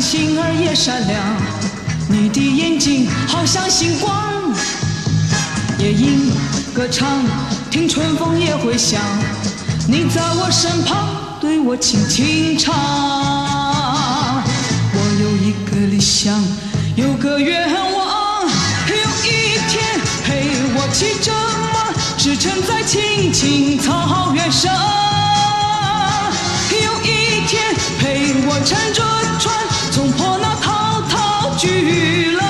心兒也閃亮。你的眼睛好像星光，夜鶯歌唱，聽春風也會響。你在我身旁，對我輕輕唱。我有一個理想，有個願望，有一天陪我騎著馬，馳騁在青青草原上。有一天陪我乘著船，衝破那滔滔巨浪。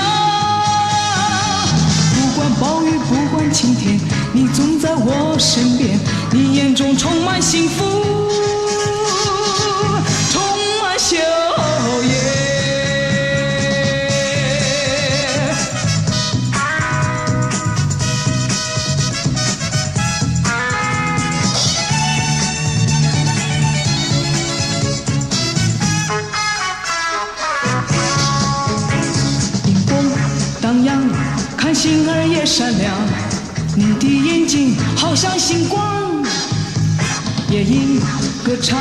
不管暴雨，不管晴天，你總在我身邊。你眼中充滿幸福，充滿笑顏。迎風蕩漾，看星兒也閃亮。你的眼睛好像星光，夜鶯歌唱，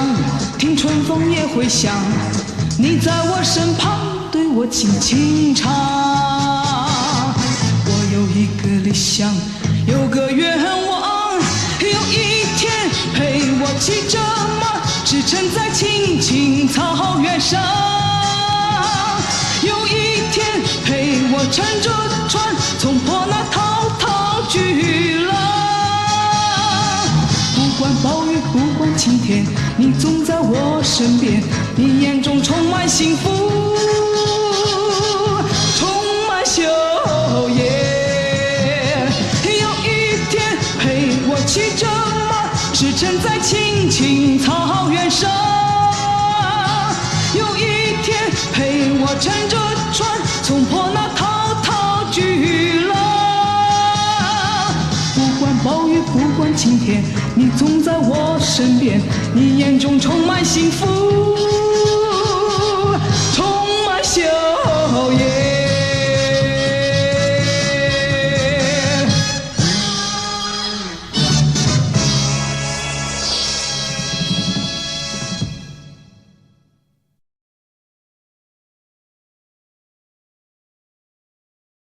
聽春風也會響。你在我身旁，對我輕輕唱。我有一個理想，有個願望，有一天陪我騎著馬，馳騁在青青草原上。有一天陪我乘著船，衝破那滔滔巨浪。不管暴雨，不管晴天，你總在我身邊。你眼中充滿幸福，充滿笑顏。有一天陪我騎著馬，馳騁在青青草原上。有一天陪我乘著船，衝破那滔滔巨浪。不管暴雨，不管晴天，你總在我身邊。你眼中充滿幸福，